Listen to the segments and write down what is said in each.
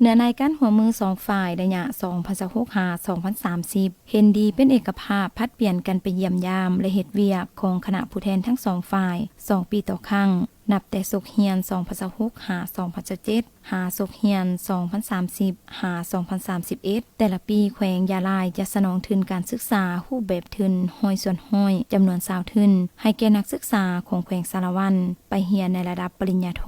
ເນື້ອໃນການຮ່ວມມືສອງຝ່າຍໄລຍະສອງພັນຊາວຫົກຫາສອງພັນສາມສິບ ເຫັນດີເປັນເອກະພາບ ຜັດປ່ຽນກັນໄປຢ້ຽມຢາມ ແລະ ເຮັດວຽກຂອງຄະນະຜູ້ແທນທັງສອງຝ່າຍ ສອງປີຕໍ່ຄັ້ງ, ນັບແຕ່ສົກຮຽນສອງພັນຊາວຫົກຫາສອງພັນຊາວເຈັດ ຫາສົກຮຽນສອງພັນສາມສິບຫາສອງພັນສາມສິບເອັດ. ແຕ່ລະປີແຂວງຢາລາຍຈະສະໜອງທຶນການສຶກສາຮູບແບບທຶນຮ້ອຍສ່ວນຮ້ອຍ ຈຳນວນຊາວທຶນ ໃຫ້ແກ່ນັກສຶກສາຂອງແຂວງສາລະວັນ ໄປຮຽນໃນລະດັບປະລິນຍາໂທ,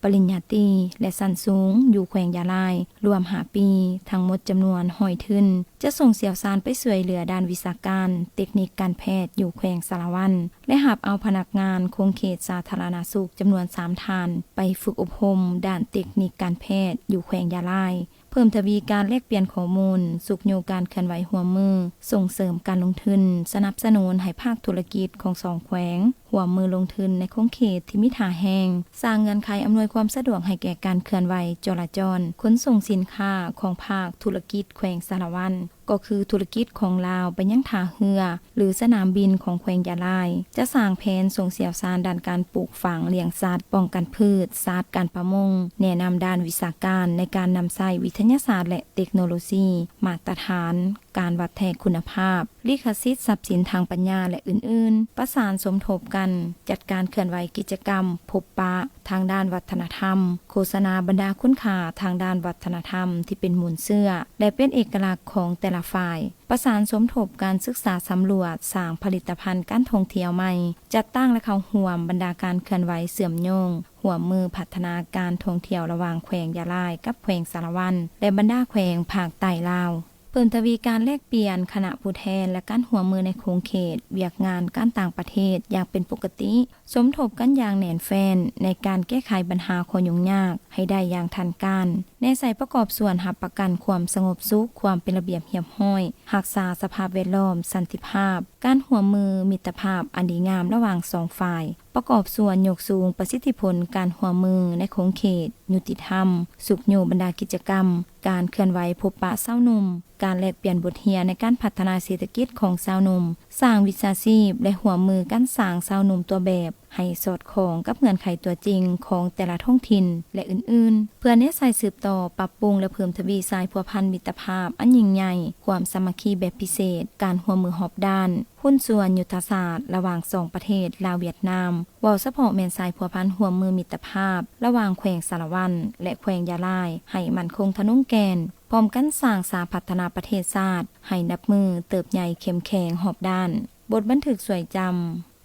ປະລິນຍາຕີ ແລະ ຊັ້ນສູງຢູ່ແຂວງຢາລາຍ ລວມຫ້າປີ, ທັງໝົດຈຳນວນຮ້ອຍທຶນ, ຈະສົ່ງຊ່ຽວຊານໄປຊ່ວຍເຫຼືອດ້ານວິຊາການ, ເຕັກນິກການແພດຢູ່ແຂວງສາລະວັນ ແລະ ຮັບເອົາພະນັກງານຂົງເຂດສາທາລະນະສຸກຈຳນວນສາມທ່ານ ໄປຝຶກອົບຮົມດ້ານເຕັກນິກການແພດຢູ່ແຂວງຢາລາຍ, ເພີ່ມທະວີການແລກປ່ຽນຂໍ້ມູນ, ຊຸກຍູ້ການເຄື່ອນໄຫວຮ່ວມມື, ສົ່ງເສີມການລົງທຶນ, ສະໜັບສະໜູນໃຫ້ພາກທຸລະກິດຂອງສອງແຂວງຮ່ວມມືລົງທຶນໃນຂົງເຂດທີ່ມີທ່າແຮງ, ສ້າງເງື່ອນໄຂອຳນວຍຄວາມສະດວກໃຫ້ແກ່ການເຄື່ອນໄຫວຈະລາຈອນ, ຂົນສົ່ງສິນຄ້າຂອງພາກທຸລະກິດແຂວງສາລະວັນ. ກໍຄືທຸລະກິດຂອງລາວໄປຍັງທ່າເຮືອ ຫຼື ສະໜາມບິນຂອງແຂວງຢາລາຍ, ຈະສ້າງແຜນສົ່ງຊ່ຽວຊານດ້ານການປູກຝັງ, ລ້ຽງສັດ, ປ້ອງກັນພືດ, ສັດ, ການປະມົງ, ແນະນຳດ້ານວິຊາການໃນການນຳໃຊ້ວິທະຍາສາດ ແລະ ເຕັກໂນໂລຊີ, ມາດຕະຖານ, ການວັດແທກຄຸນນະພາບ, ລິຂະສິດຊັບສິນທາງປັນຍາ ແລະ ອື່ນໆ, ປະສານສົມທົບກັນ, ຈັດການເຄື່ອນໄຫວກິດຈະກຳ, ພົບປະ ທາງດ້ານວັດທະນະທຳ, ໂຄສະນາບັນດາຄຸນຄ່າທາງດ້ານວັດທະນະທຳທີ່ເປັນມູນເຊື້ອ ແລະ ເປັນເອກະລັກຂອງແຕ່ລະຝ່າຍ, ປະສານສົມທົບການສຶກສາສຳຫຼວດ, ສ້າງຜະລິດຕະພັນການທ່ອງທ່ຽວໃໝ່, ຈັດຕັ້ງ ແລະ ເຂົ້າຮ່ວມບັນດາການເຄື່ອນໄຫວເຊື່ອມໂຍງ, ຮ່ວມມືພັດທະນາການທ່ອງທ່ຽວລະຫວ່າງແຂວງຢາລາຍກັບແຂວງສາລະວັນ ແລະ ບັນດາແຂວງພາກໃຕ້ລາວ. ເພີ່ມທະວີການແລກປ່ຽນຄະນະຜູ້ແທນ ແລະ ການຮ່ວມມືໃນຂົງເຂດວຽກງານການຕ່າງປະເທດຢ່າງເປັນປົກກະຕິ, ສົມທົບກັນຢ່າງແໜ້ນແຟ້ນໃນການແກ້ໄຂບັນຫາຂໍ້ຫຍຸ້ງຍາກໃຫ້ໄດ້ຢ່າງທັນການ, ແນໃສ່ປະກອບສ່ວນຮັບປະກັນຄວາມສະຫງົບສຸກ, ຄວາມເປັນລະບຽບຮຽບຮ້ອຍ, ຮັກສາສະພາບແວດລ້ອມ, ສັນຕິພາບ, ການຮ່ວມມືມິດຕະພາບອັນດີງາມລະຫວ່າງສອງຝ່າຍ, ປະກອບສ່ວນຍົກສູງປະສິດທິຜົນການຮ່ວມມືໃນຂົງເຂດຍຸຕິທຳ, ຊຸກຍູ້ບັນດາກິດຈະກຳ, ການເຄື່ອນໄຫວພົບປະຊາວໜຸ່ມ, ການແລກປ່ຽນບົດຮຽນໃນການພັດທະນາເສດຖະກິດຂອງຊາວໜຸ່ມ, ສ້າງວິຊາຊີບ ແລະ ຮ່ວມມືກັນສ້າງຊາວໜຸ່ມຕົວແບບໃຫ້ສອດຄ່ອງກັບເງື່ອນໄຂຕົວຈິງຂອງແຕ່ລະທ້ອງຖິ່ນ ແລະ ອື່ນໆ, ເພື່ອແນໃສ່ສືບຕໍ່, ປັບປຸງ ແລະ ເພີ່ມທະວີສາຍພົວພັນມິດຕະພາບອັນຍິ່ງໃຫຍ່, ຄວາມສາມັກຄີແບບພິເສດ, ການຮ່ວມມືຮອບດ້ານ, ຫຸ້ນສ່ວນຍຸດທະສາດລະຫວ່າງສອງປະເທດລາວ-ຫວຽດນາມ, ເວົ້າສະເພາະແມ່ນສາຍພົວພັນຮ່ວມມືມິດຕະພາບລະຫວ່າງແຂວງສາລະວັນ ແລະ ແຂວງຢາລາຍ ໃຫ້ໝັ້ນຄົງທະນົງແກ່ນ, ພ້ອມກັນສ້າງສາພັດທະນາປະເທດຊາດໃຫ້ນັບມື້ເຕີບໃຫຍ່ເຂັ້ມແຂງຮອບດ້ານ. ບົດບັນທຶກຊ່ວຍຈຳ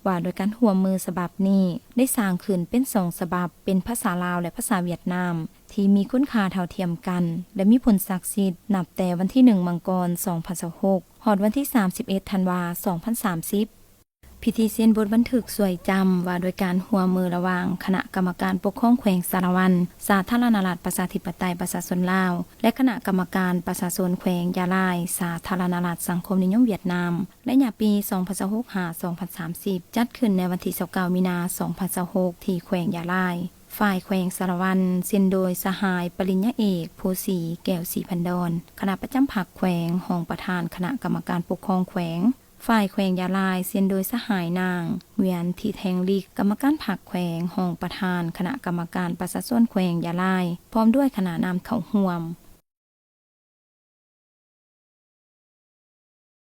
ວ່າດ້ວຍການຮ່ວມມືສະບັບນີ້ ໄດ້ສ້າງຂຶ້ນເປັນສອງສະບັບ, ເປັນພາສາລາວ ແລະ ພາສາຫວຽດນາມ ທີ່ມີຄຸນຄ່າເທົ່າທຽມກັນ ແລະ ມີຜົນສັກສິດນັບແຕ່ວັນທີໜຶ່ງ ມັງກອນ ສອງພັນຊາວຫົກ ຮອດວັນທີສາມສິບເອັດ ທັນວາ ສອງພັນສາມສິບ. ພິທີເຊັນບົດບັນທຶກຊ່ວຍຈຳວ່າດ້ວຍການຮ່ວມມືລະຫວ່າງຄະນະກຳມະການປົກຄອງແຂວງສາລະວັນ ສາທາລະນະລັດປະຊາທິປະໄຕປະຊາຊົນລາວ ແລະ ຄະນະກຳມະການປະຊາຊົນແຂວງຢາລາຍ ສາທາລະນະລັດສັງຄົມນິຍົມຫວຽດນາມ ໄລຍະປີສອງພັນຊາວຫົກຫາສອງພັນສາມສິບ ຈັດຂຶ້ນໃນວັນທີຊາວເກົ້າ ມີນາ ສອງພັນຊາວຫົກ ທີ່ແຂວງຢາລາຍ. ຝ່າຍແຂວງສາລະວັນ ເຊັນໂດຍສະຫາຍປະລິນຍາເອກ ໂພສີ ແກ້ວສີພັນດອນ ຄະນະປະຈຳພັກແຂວງ, ຮອງປະທານຄະນະກຳມະການປົກຄອງແຂວງ. ຝ່າຍແຂວງຢາລາຍ ເຊັນໂດຍສະຫາຍນາງ ຫວຽນ ທີແທງລິກ ກຳມະການພັກແຂວງ, ຮອງປະທານຄະນະກຳມະການປະຊາຊົນແຂວງຢາລາຍ ພ້ອມດ້ວຍຄະນະນຳເຂົ້າຮ່ວມ.